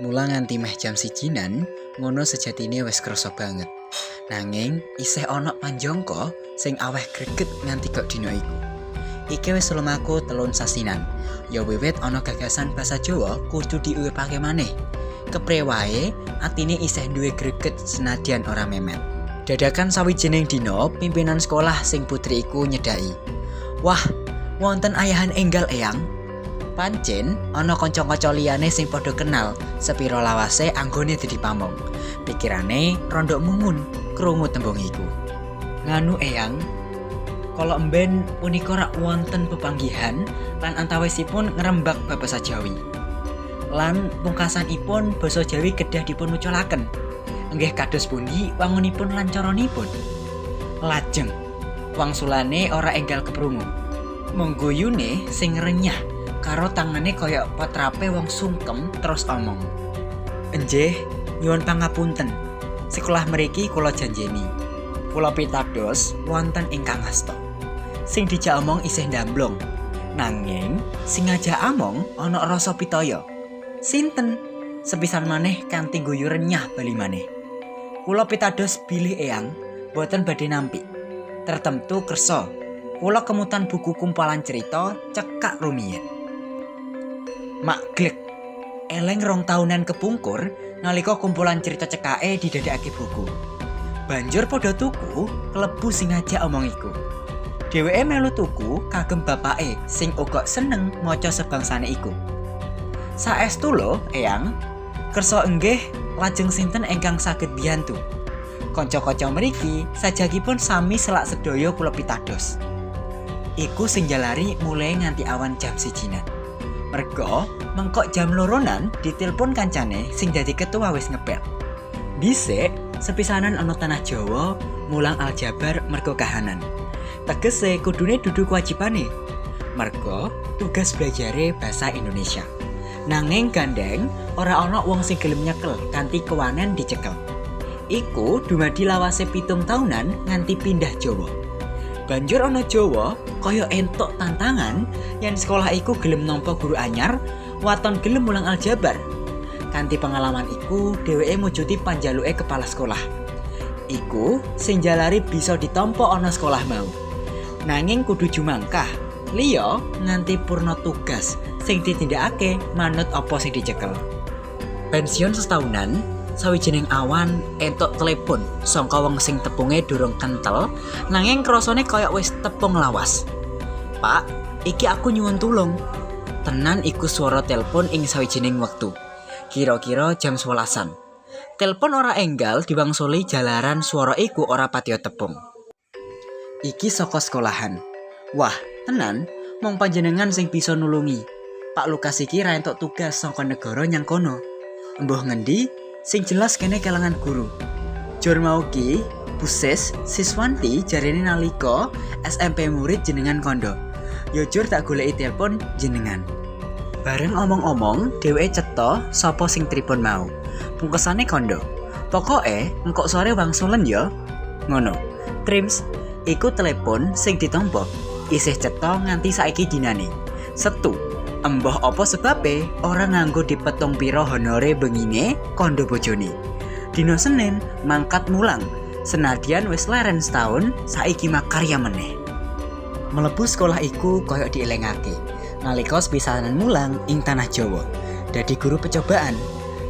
Mulang nganti meh jam sijinan, ngono sejatine wis krasa banget. Nanging isih ana panjangka sing aweh greget nganti kok dina iku. Iki wis lumaku telun sasinan. Ya wiwit ana gagasan basa Jawa kudu diuripake maneh. Kepriye wae, atine isih duwe greget senadyan ora memet. Dadakan sawijining dina, pimpinan sekolah sing putri iku nyedhaki. "Wah, wonten ayahan enggal, Eyang." Pancen ana kanca-kanca liyane sing padha kenal sepira lawase anggone dadi pamong. Pikirane rondok mumun krungu tembung iku. "Nganu, Eyang, kala emben punika rak wonten pepanggihan lan antawisipun ngrembak bab basa Jawi. Lan pungkasanipun basa Jawi kedah dipun muculaken. Nggih kados pundi wangunipun lan caranipun?" Lajeng wangsulane ora enggal keprungu. Mung guyune sing renyah karo tangane kaya patrape wong sungkem terus omong. "Enjih, nyuwun pangapunten. Sekolah mriki kula janjeni. Kula pitados wonten ingkang asta." Sing dijak omong isih ndamblong. Nanging sing ngajak among ana rasa pitaya. "Sinten?" Sepisan maneh kanthi guyu renyah bali maneh. "Kula pitados bilih Eyang boten badhe nampi. Tertemtu kersa kula kemutan buku kumpulan cerita cekak rumiyin." Mak glek. Eleng 2 taunan kepungkur nalika kumpulan cerita cekake didadekake buku. Banjur padha tuku, klebu sing ngajak omong iku. Dheweke melu tuku kagem bapake sing uga seneng maca sebangsane iku. "Saestu lho, Eyang. Kersa enggih, lajeng sinten ingkang saged biyantu? Kanca-kanca mriki sajagipun sami selak sedaya kula pitados." Iku sing jalari mulai nganti awan jam sijinan. Merga mengkok jam loronan ditelepon kancane sing dadi ketua wis ngepel. Dhisik sepisanan ana tanah Jawa mulang aljabar merga kahanan. Tegese kudune dudu kewajibane. Merga tugas belajare basa Indonesia. Nanging gandeng ora ana wong sing gelem nyekel kanthi kewanen dicekel. Iku dumadi lawase 7 taunan nganti pindah Jawa. Banjur ana Jawa kaya entuk tantangan yen sekolah iku gelem nampa guru anyar, waton gelem mulang aljabar. Kanthi pengalaman iku, dheweke mujudi panjaluke kepala sekolah. Iku sing jalari bisa ditampa ana sekolah mau. Nanging kudu jumangkah, liya nganti purna tugas sing ditindakake manut apa sing dicekel. Pensiun setahunan, sawijining awan entuk telepon saka wong sing tepunge durung kentel nanging krasane kaya wis tepung lawas. "Pak, iki aku nyuwun tulung." Tenan iku swara telepon ing sawijining wektu. Kira-kira jam 11-an. Telepon ora enggal diwangsuli jalaran swara iku ora patiya tepung. "Iki saka sekolahan." "Wah, tenan, mung panjenengan sing bisa nulungi. Pak Lukas iki ra entuk tugas saka negara nyang kono. Embuh ngendi, sing jelas kene kelangan guru. Jur mau ki, Bu Sis, Siswanti jarene nalika SMP murid jenengan kondo. Yo jur tak goleki telepon jenengan." Bareng omong-omong, dheweke cetha sapa sing tripon mau. Pungkasane kondo. "Pokoke engkok sore wangsulen ya." Ngono. Trims, iku telepon sing ditampa. Isih cetha nganti saiki dinane. Setu. Emboh apa sebabe ora nganggo dipetung pira honore bengine kondo bojone. Dina Senin mangkat mulang. Senadyan wis leren setahun, saiki makarya meneh. Mlebu sekolah iku koyo dielingake. Nalika sepisanan mulang ing tanah Jawa. Dadi guru percobaan.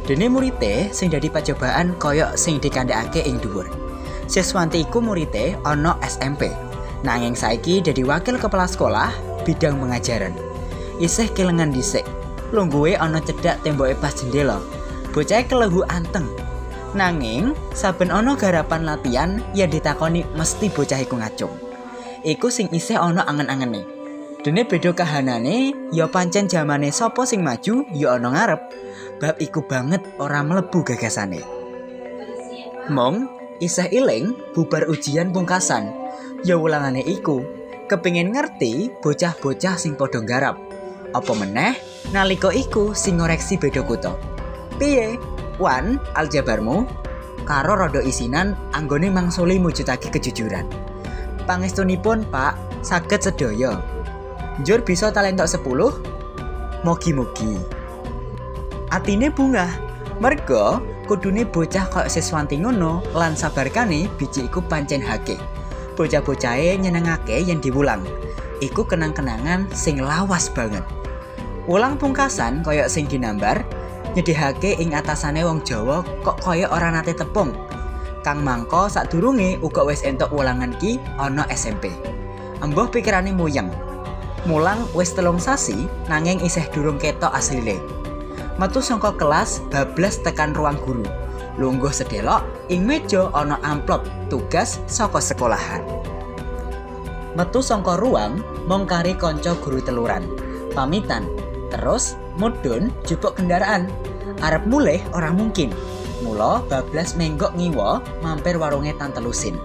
Dene murite sing dadi percobaan koyo sing dikandhakake ing dhuwur. Siswanti iku murite ana SMP. Nanging saiki dadi wakil kepala sekolah bidang pengajaran. Isih kelengan dhisik. Lungguhe ana cedhak temboke pas jendela. Bocahe kelehu anteng. Nanging saben ana garapan latihan yen ditakoni mesti bocah iku ngacung. Iku sing isih ana angen-angene. Dene beda kahanane, ya pancen jamane sapa sing maju ya ana ngarep. Bab iku banget ora mlebu gagasane. Mong isih iling bubar ujian pungkasan. Ya wulangane iku, kepingin ngerti bocah-bocah sing padha nggarap. Apa meneh nalika iku sing ngoreksi beda kutha. "Piye? Wan, aljabarmu?" Karo rada isinan anggone mangsuli mujudake kejujuran. "Pangestunipun, Pak, saged sedaya." "Njur bisa ta entuk 10?" "Mugi-mugi." Atine bungah. Merga kudune bocah koyo Siswanti ngono lan sabarkane biji iku pancen hake. Bocah-bocahe nyenengake yen diwulang. Iku kenang-kenangan sing lawas banget. Wulang pungkasan koyo sing ginambar nyedihake ing atasane wong Jawa kok kaya ora nate tepung. Kang mangko sadurunge uga wis entuk wulangan ki ana SMP. Embuh pikirane muyeng. Mulang wis 3 sasi nanging isih durung ketok asline. Metu saka kelas bablas tekan ruang guru. Lungguh sedelok ing meja ana amplop tugas saka sekolahan. Metu saka ruang mung kari kanca guru teluran. Pamitan, terus mudhun jupuk kendaraan. Arep mulih ora mungkin. Mula bablas menggok ngiwa mampir warunge Tante Lusin.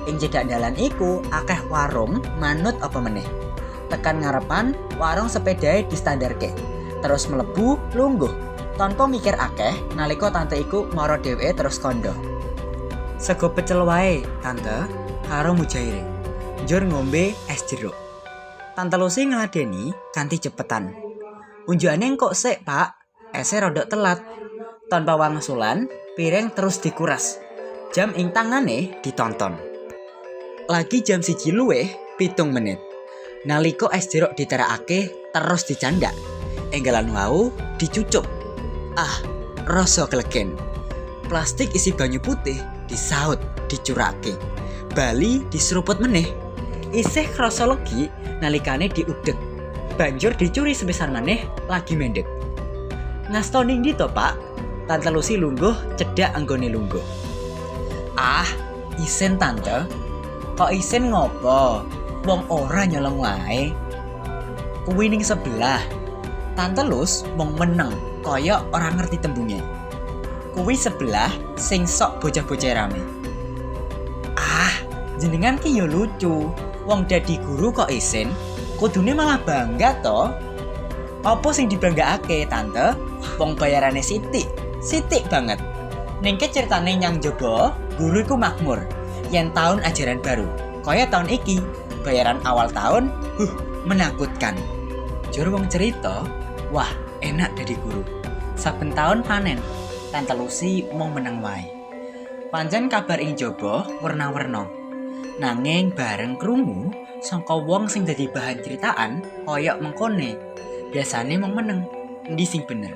Ing cedhak dalan iku akeh warung manut apa meneh. Tekan ngarepan warung sepedahe distandarke. Terus mlebu lungguh. Tanpa mikir akeh nalika tante iku mara dheweke terus kandha. Sego pecel wae, Tante, karo mujaire. Njur ngombe es jeruk. Tante Lusi ngladeni kanthi cepetan. Unjukane kok sik, Pak. Ese rodok telat. Tanpa wangsulan, piring terus dikuras. Jam ing tangane ditonton. Lagi jam 1 luwih 7 menit. Nalika es jeruk diterakake terus dicandak. Enggalan wau dicucup. Ah, rasa klegen. Plastik isi banyu putih disaut, dicurake. Bali diseruput meneh. Isih krasa legi nalikane diudek. Banjur dicuri sepisan maneh lagi mendek. Ngasto ning ndi to, Pak? Tante Lusi lungguh cedhak anggone lungguh. Ah, isen tante. Kok isen ngopo? Wong ora nyolong wae. Kuwi ning sebelah. Tante Lus mung meneng kaya ora ngerti tembunge. Kuwi sebelah sing sok bocah-bocah rame. Ah, jenengan ki yo lucu. Wong dadi guru kok isin, kudune malah bangga to. Apa sing dibanggakake, Tante? Wong bayarane sithik, sithik banget. Ning ceritane nyang jaba, guru iku makmur. Yen tahun ajaran baru, kaya tahun iki, bayaran awal tahun, menakutkan. Jur wong cerita, wah, enak dadi guru. Saben tahun panen, Tante Lusi mung meneng wae. Pancen kabar ing jaba werna-werna. Nanging bareng krungu saka wong sing dadi bahan ceritaan koyok mengkone, biasane mung meneng. Endi sing bener?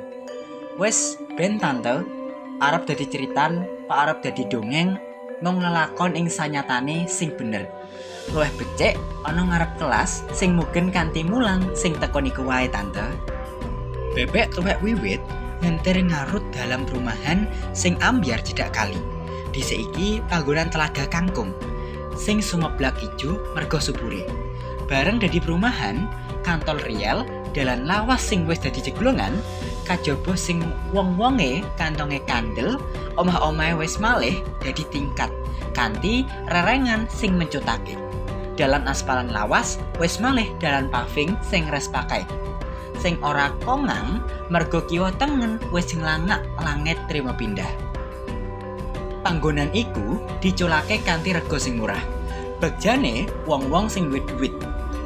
Wis ben tante, arep dadi ceritan, pak arep dadi dongeng, mung ngelakon ing sanyatane sing bener. Luwih becik ana ngarep kelas sing mugen kanthi mulang sing teko niku wae tante. Bebek tuwek wiwit ngentir ngarut dalam perumahan sing ambyar cedhak kali. Dhisik iki panggonan telaga kangkung sing sumeblak ijo merga subure. Bareng dadi perumahan, kantol riel, dalan lawas sing wis dadi jeglongan, kajaba sing wong-wonge kantonge kandel, omah-omahe wis malih dadi tingkat kanthi rerengan sing mencutake. Dalan aspalan lawas wis malih dalan paving sing res pakai. Sing ora kongang merga kiwa tengen wis nglangak langit trima pindah. Panggonan iku diculake kanthi rega sing murah. Begjane wong-wong sing duwe duit.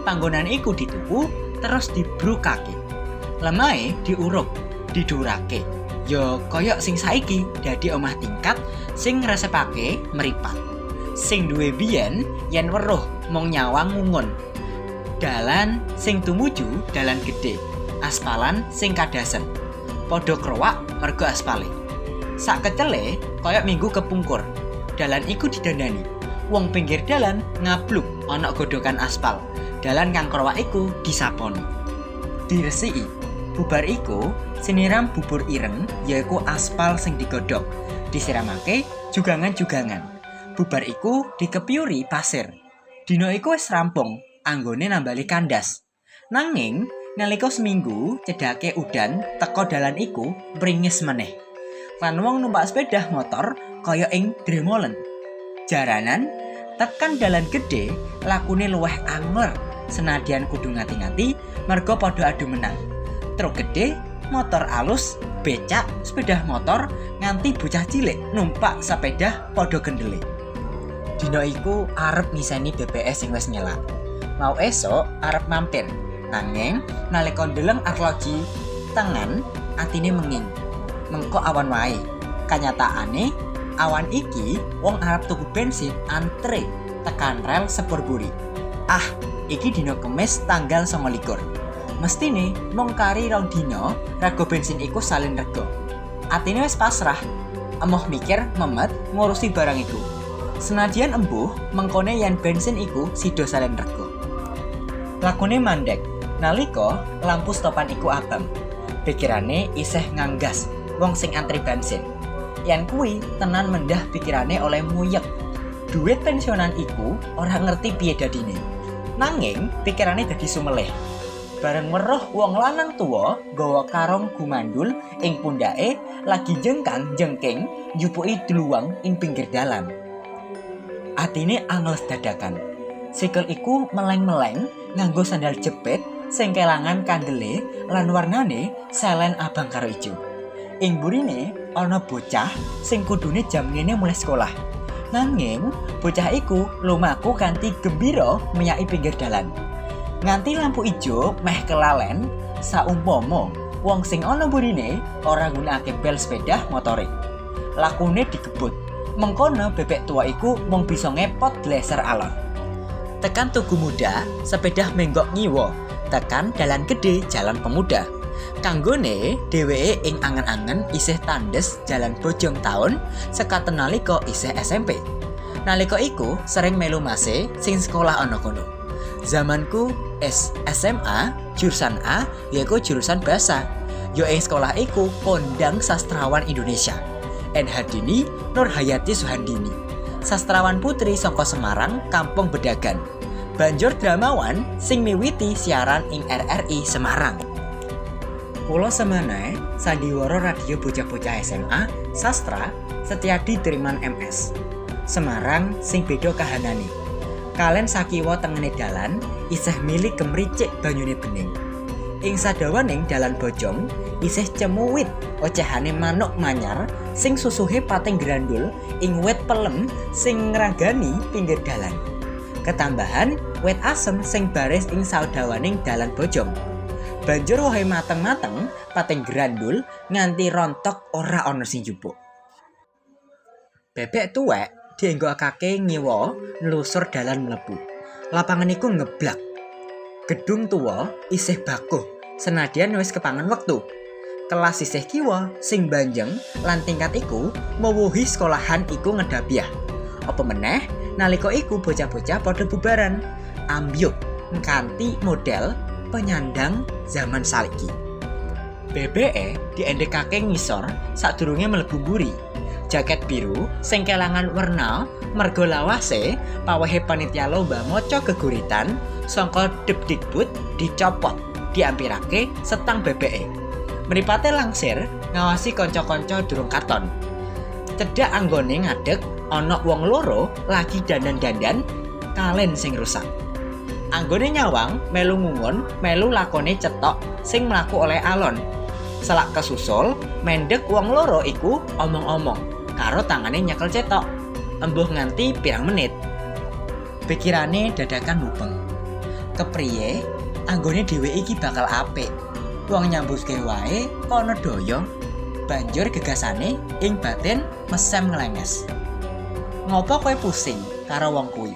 Panggonan iku dituku terus dibrukake. Lemahe diuruk, didurake. Ya kaya sing saiki dadi omah tingkat sing ngresepake mripat. Sing duwe biyen yen weruh mung nyawang ngungun. Dalan sing tumuju dalan gedhe, aspalan sing kadasen. Padha krowak merga aspale. Sak kecele kaya minggu kepungkur. Dalan iku didandani. Wong pinggir dalan ngabluk ana godokan aspal. Dalan kang krowak iku disaponi. Diresiki. Bubar iku siniram bubur ireng yaiku aspal sing digodhog. Disiramake jugangan-jugangan. Bubar iku dikepyuri pasir. Dina iku wis rampung anggone nambali kandas. Nanging nalika seminggu cedhake udan teko dalan iku mringis meneh. Lan wong numpak sepeda motor kaya ing Dremolen. Jaranan tekan dalan gedhe lakune luweh angler senadyan kudu ngati-ngati merga padha adu menang. Truk gedhe, motor alus, becak, sepeda motor nganti bocah cilik numpak sepeda padha kendele. Dina iku arep ngiseni BPS sing wis nyelak. Mau esok arep mampir. Nanging nalika ndeleng arloji tengen atine menging. mengko awan wae. Kanyataane awan iki wong arep tuku bensin antre tekan rel sepur buri. Ah, iki dina Kemis tanggal 29. Mestine mung kari rong dina rego bensin iku salin rego. Atine wis pasrah. Emoh mikir memet ngurusi barang iku. Senadyan embuh mengkone yen bensin iku sida salin rego. Lakune mandek nalika lampu stopan iku abang. Pikirane isih nganggas wong sing antri bensin. Yen kuwi tenan mendah pikirane oleh muyek. Duit pensiunan iku ora ngerti piye dadine. Nanging pikirane dadi sumeleh. Bareng weruh wong lanang tuwa nggawa karung gumandul ing pundhake lagi jengkang jengking njupuki dluwang ing pinggir dalan. Atine angles dadakan. Sikil iku meleng-meleng nganggo sandal jepit sing kelangan kandele lan warnane selen abang karo ijo. Ing burine ana bocah sing kudune jam ngene mulai sekolah. Nanging bocah iku lumaku kanthi gembira meyaki pinggir dalan. Nganti lampu ijo meh kelalen, saumpama wong sing ana burine ora nggunakake bel sepeda motore. Lakune digebut. Mengkono bebek tua iku mung bisa ngepot gleser alon. Tekan Tugu Muda, sepeda menggok ngiwa. Tekan dalan gede Jalan Pemuda. Kanggone dheweke ing angen-angen isih tandes Jalan Bojong taun sekaten nalika isih SMP. Nalika iku sering melu mase sing sekolah ana kono. Zamanku SMA jurusan A yaiku jurusan bahasa. Yo ing sekolah iku kondang sastrawan Indonesia. NH Dini Nurhayati Suhandini. Sastrawan putri saka Semarang, Kampung Bedagan. Banjur dramawan sing miwiti siaran ing RRI Semarang. Kula semana sandiwara radio bocah-bocah SMA sastra Setiadi Triman MS. Semarang sing beda kahanane. Kalen sakiwa tengene dalan isih milik kemricik banyune bening. Ing sadawaning dalan Bojong isih cemuwit ocehane manuk manyar sing susuhe pating grandul ing wit pelem sing ngragani pinggir dalan. Ketambahan wit asem sing baris ing sadawaning dalan Bojong. Banjur wohe mateng-mateng pating grandul nganti rontok ora ana sing njupuk. Bebek tuwek dienggokake ngiwa nlusur dalan mlebu. Lapangan iku ngeblak. Gedung tuwa isih bakuh senadyan wis kepangan wektu. Kelas sisih kiwa sing banjeng lan tingkat iku mewuhi sekolahan iku ngedapiah. Apa meneh nalika iku bocah-bocah padha bubaran ambyuk kanthi model penyandang zaman saliki. Bebeke diendhekake ngisor sadurunge mlebu mburi. Jaket biru sing kelangan werna merga lawase pawehe panitia lomba maca geguritan sangka Depdikbud dicopot diampirake setang bebeke. Mripate langsir ngawasi kanca-kanca durung katon. Cedhak anggone ngadeg ana wong loro lagi dandan-dandan kalen sing rusak. Anggone nyawang melu ngungun melu lakone cetok sing mlaku oleh alon. Selak kesusul mendek wong loro iku omong-omong karo tangane nyekel cetok. Embuh nganti pirang menit. Pikirane dadakan mubeng. Kepriye anggone dhewe iki bakal apik. Wong nyambut gawe wae kono daya. Banjur gegasane ing batin mesem nglenges. Ngopo kowe pusing karo wong kuwi?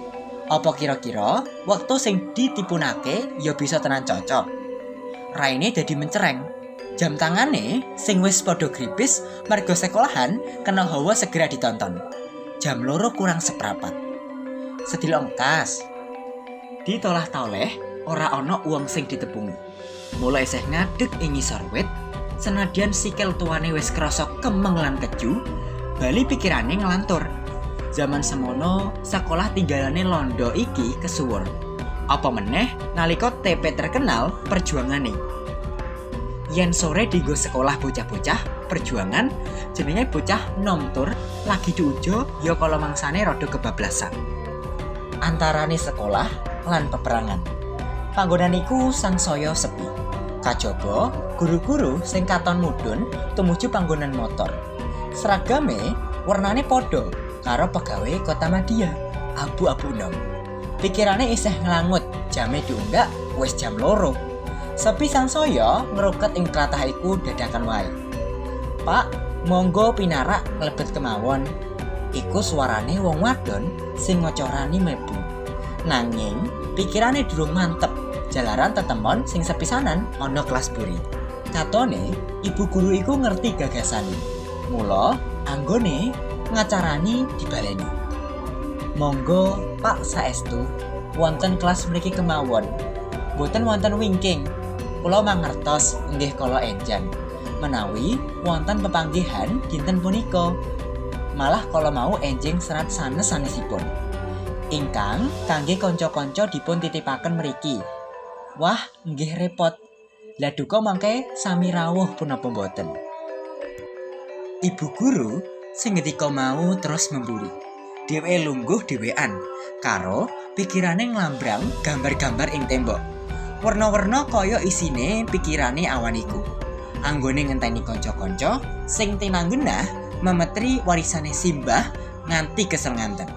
Apa kira-kira wektu sing ditipunake ya bisa tenan cocok? Raine dadi mencereng. Jam tangane sing wis padha gripis merga sekolahan kena hawa segera ditonton. Jam 1:45. Sedilo engkas. Ditolah-toleh ora ana wong sing ditepungi. Mula isih ngadeg ing ngisor wit, senadyan sikil tuane wis krasa kemeng lan keju, bali pikirane nglantur. Zaman semono, sekolah tinggalane londo iki kesuwur. Apa meneh nalika TP terkenal perjuangane. Yen sore dienggo sekolah bocah-bocah perjuangan, jenenge bocah nom tur lagi diujo ya kala mangsane rada kebablasan. Antarane sekolah lan peperangan. Panggonan iku sangsaya sepi. Kajaba guru-guru sing katon mudhun tumuju panggonan motor. Seragame wernane padha karo pegawe Kota Madia, abu-abu enom. Pikirane isih nglangut, jame diunggak wis jam 2. Sepi sangsaya ngruket ing tlatah iku dadakan wae. Pak, monggo pinarak mlebet kemawon. Iku suarane wong wadon sing ngocorani mlebu. Nanging pikirane durung mantep, jalaran tetemon sing sepisanan ana kelas buri. Katone, ibu guru iku ngerti gagasane. Mula anggone ngacarani dibaleni. Monggo Pak saestu wonten kelas mriki kemawon. Boten wonten wingking. Kula mangertos nggih kala enjang. Menawi wonten pepanggihan dinten punika. Malah kala mau enjing serat sanes-sanesipun. Ingkang kangge kanca-kanca dipun titipaken mriki. Wah, nggih repot. Lah duka mangke sami rawuh punapa mboten. Ibu guru sing ngendika mau terus memburi. Dheweke lungguh dhewean karo pikirane nglambrang gambar-gambar ing tembok. Werna-werna kaya isine pikirane awan iku. Anggone ngenteni kanca-kanca sing tinanggenah memetri warisane simbah nganti kesel nganten.